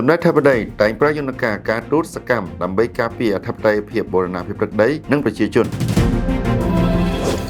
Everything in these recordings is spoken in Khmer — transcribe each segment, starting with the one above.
សម្ដេចធិបតីតែងប្រើយន្តការការទូតសកម្មដើម្បីការពារអធិបតេយ្យភាពបូរណភាពទឹកដីនិងប្រជាជន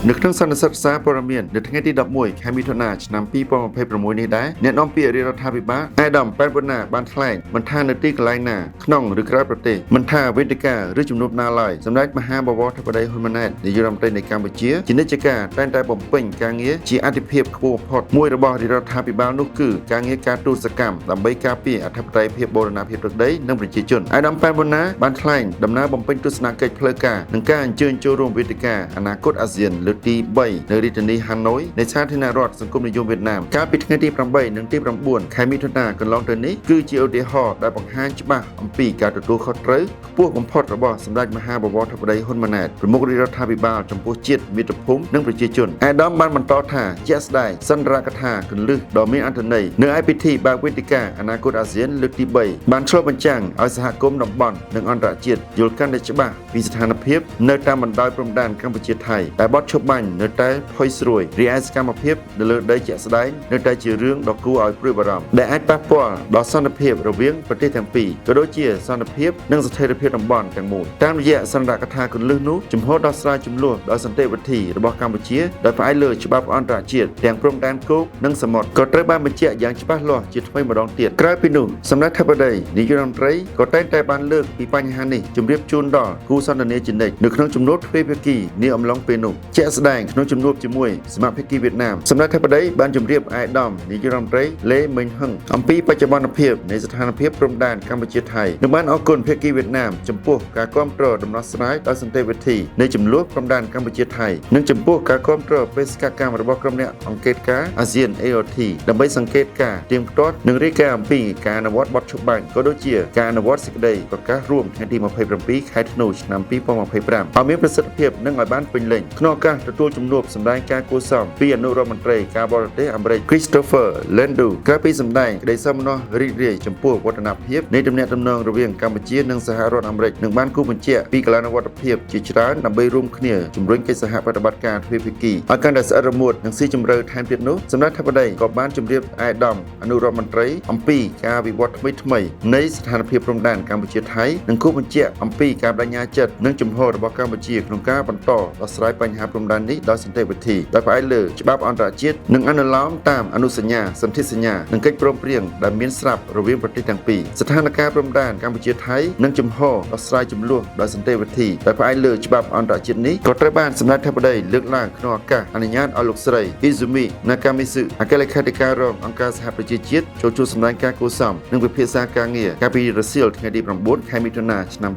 នៅក្នុងសន្និសីទសារព័ត៌មាននៅថ្ងៃទី11ខែមិថុនាឆ្នាំ2026នេះដែរអ្នកនាំពាក្យរាជរដ្ឋាភិបាលឯកឧត្តមប៉ែនបូណាបានថ្លែងមិនថានៅទីកន្លែងណាក្នុងឬក្រៅប្រទេសមិនថាវេទិកាឬជំនួបណាឡើយសម្ដេចមហាបវរធិបតីហ៊ុនម៉ាណែតនាយករដ្ឋមន្ត្រីនៃកម្ពុជាជានិច្ចកាលតែងតែបំពេញការងារជាអាទិភាពខ្ពស់បំផុតមួយរបស់រាជរដ្ឋាភិបាលនោះគឺការងារការទូតសកម្មដើម្បីការពារអធិបតេយ្យភាពបូរណភាពទឹកដីនិងប្រជាជនឯកឧត្តមប៉ែនបូណាបានថ្លែងដំណើរបំពេញទស្សនកិច្ចផ្លូវការនិងការអញ្ជើញចូលរួមវេទិកាអនាគតអាស៊ានលើកទី3នៅរាជធានីហាណូយនៃសាធារណរដ្ឋសង្គមនិយមវៀតណាមកាលពីថ្ងៃទី8និងទី9ខែមិថុនាកន្លងទៅនេះគឺជាឧទាហរណ៍ដែលបង្ហាញច្បាស់អំពីការទទួលខុសត្រូវខ្ពស់បំផុតរបស់សម្ដេចមហាបវរធិបតីហ៊ុនម៉ាណែតប្រមុខរាជរដ្ឋាភិបាលចំពោះជាតិមាតុភូមិនិងប្រជាជនឯកឧត្តមបានបន្តថាជាក់ស្ដែងសន្ទរកថាគន្លឹះដ៏មានអត្ថន័យនៅឯពិធីបើកវេទិកាអនាគតអាស៊ានលើកទី3បានឆ្លុះបញ្ចាំងឲ្យសហគមន៍តំបន់និងអន្តរជាតិយល់កាន់តែច្បាស់ពីស្ថានភាពនៅតាមបណ្ដោយព្រំដែនកម្ពុជាថៃដែលបទឈប់បាញ់នៅតែផុយស្រួយរីឯសកម្មភាពនៅលើដីជាក់ស្ដែងនៅតែជារឿងដ៏គួរឲ្យព្រួយបារម្ភដែលអាចប៉ះពាល់ដល់សន្តិភាពរវាងប្រទេសទាំងពីរក៏ដូចជាសន្តិភាពនិងស្ថិរភាពតំបន់ទាំងមូលតាមរយៈសន្ទរកថាគន្លឹះនោះជំហរដោះស្រាយជម្លោះដោយសន្តិវិធីរបស់កម្ពុជាដោយផ្អែកលើច្បាប់អន្តរជាតិទាំងព្រំដែនគោកនិងសមុទ្រក៏ត្រូវបានបញ្ជាក់យ៉ាងច្បាស់លាស់ជាថ្មីម្ដងទៀតក្រៅពីនោះសម្ដេចធិបតីនាយករដ្ឋមន្ត្រីក៏តែងតែបានលើកពីបញ្ហានេះជម្រាបជូនដល់គូសន្ទនាជានិច្ចនៅក្នុងជំនួបទ្វេភាគីនាអំឡុងពេលនោះជាក់ស្ដែងក្នុងជំនួបជាមួយសមាភិកីវៀតណាមសម្ដេចធិបតីបានជម្រាបឯកឧត្តមនាយករដ្ឋមន្ត្រីលេមិញហឹងអំពីបច្ចុប្បន្នភាពនៃស្ថានភាពព្រំដែនកម្ពុជាថៃនិងបានអរគុណភាគីវៀតណាមចំពោះការគាំទ្រដំណោះស្រាយដោយសន្តិវិធីនៃជម្លោះព្រំដែនកម្ពុជាថៃនិងចំពោះការគាំទ្របេសកកម្មរបស់ក្រុមអ្នកអង្កេតការអាស៊ាន AOT ដើម្បីសង្កេតការណ៍ទៀងទាត់និងរាយការណ៍អំពីការអនុវត្តបទឈប់បាញ់ក៏ដូចជាការអនុវត្តសេចក្តីប្រកាសរួមថ្ងៃទី27ខែធ្នូឆ្នាំ2025ឲ្យមានប្រសិទ្ធភាពនិងឲ្យបានពេញលេញក្នុងឱកាសទទួលជំនួបសម្ដែងការគួរសមពីអនុរដ្ឋមន្ត្រីការបរទេសអាមេរិក Christopher Lendu ក្រៅពីសម្ដែងក្តីសោមនស្សរីករាយចំពោះវឌ្ឍនភាពនៃទំនាក់ទំនងរវាងកម្ពុជានិងសហរដ្ឋអាមេរិកនិងបានគូសបញ្ជាក់ពីកលនវត្តភាពជាច្រើនដើម្បីរួមគ្នាជំរុញកិច្ចសហប្រតិបត្តិការទ្វេភាគីឲ្យកាន់តែស្អិតរមួតនិងស៊ីជម្រៅថែមទៀតនោះសម្ដេចធិបតីក៏បានជម្រាបឯកឧត្តមអនុរដ្ឋមន្ត្រីអំពីការវិវត្តថ្មីៗនៃស្ថានភាពព្រំដែនកម្ពុជាថៃនិងគូសបញ្ជាក់អំពីការបដិញ្ញាចិត្តនិងជំហររបស់កម្ពុជាក្នុងការបន្តដោះស្រាយបញ្ហាព្រំដែននេះដោយសន្តិវិធីដោយផ្អែកលើច្បាប់អន្តរជាតិនិងអនុលោមតាមអនុសញ្ញាសន្ធិសញ្ញានិងកិច្ចព្រមព្រៀងដែលមានស្រាប់រវាងប្រទេសទាំងពីរស្ថានភាពព្រំដែនកម្ពុជាថៃនិងជំហរដោះស្រាយជម្លោះដោយសន្តិវិធីដោយផ្អែកលើច្បាប់អន្តរជាតិនេះក៏ត្រូវបានសម្ដេចធិបតីលើកឡើងក្នុងឱកាសអនុញ្ញាតឲ្យលោកស្រី Izumi Nakamitsu អគ្គលេខាធិការរងអង្គការសហប្រជាជាតិចូលជួបសម្ដែងការគួរសមនិងពិភាក្សាការងារកាលពីរសៀលថ្ងៃទី9ខែមិថុនាឆ្នាំ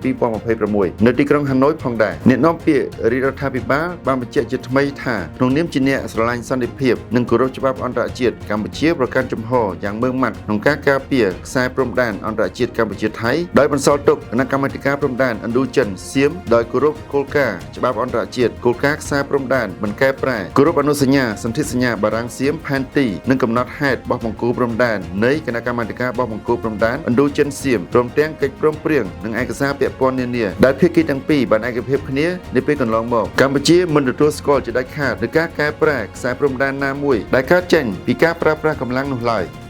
2026នៅទីក្រុងហាណូយផងដែរអ្នកនាំពាក្យរាជរដ្ឋាភិបាលបានបញ្ជាក់ជាថ្មីថាក្នុងនាមជាអ្នកស្រឡាញ់សន្តិភាពនិងគោរពច្បាប់អន្តរជាតិកម្ពុជាប្រកាន់ជំហរយ៉ាងម៉ឺងម៉ាត់ក្នុងការការពារខ្សែព្រំដែនអន្តរជាតិកម្ពុជាថៃដោយបន្សល់ទុកគណៈកម្មាធិការព្រំដែនឥណ្ឌូចិនសៀមដោយគោរពគោលការណ៍ច្បាប់អន្តរជាតិគោលការណ៍ខ្សែព្រំដែនមិនកែប្រែគោរពអនុសញ្ញាសន្ធិសញ្ញាបារាំងសៀមផែនទីនិងកំណត់ហេតុបោះបង្គោលព្រំដែននៃគណៈកម្មាធិការបោះបង្គោលព្រំដែនឥណ្ឌូចិនសៀមព្រមទាំងកិច្ចព្រមព្រៀងនិងឯកសារពាក់ព័ន្ធនានាដែលភាគីទាំងពីរបានឯកភាពគ្នានាពេលកន្លងមកកម្ពុជាមិនទទួលស្គាល់ជាដាច់ខាតនូវការកែប្រែខ្សែព្រំដែនណាមួយដែលកើតចេញពីការប្រើប្រាស់កម្លាំងនោះឡើយ។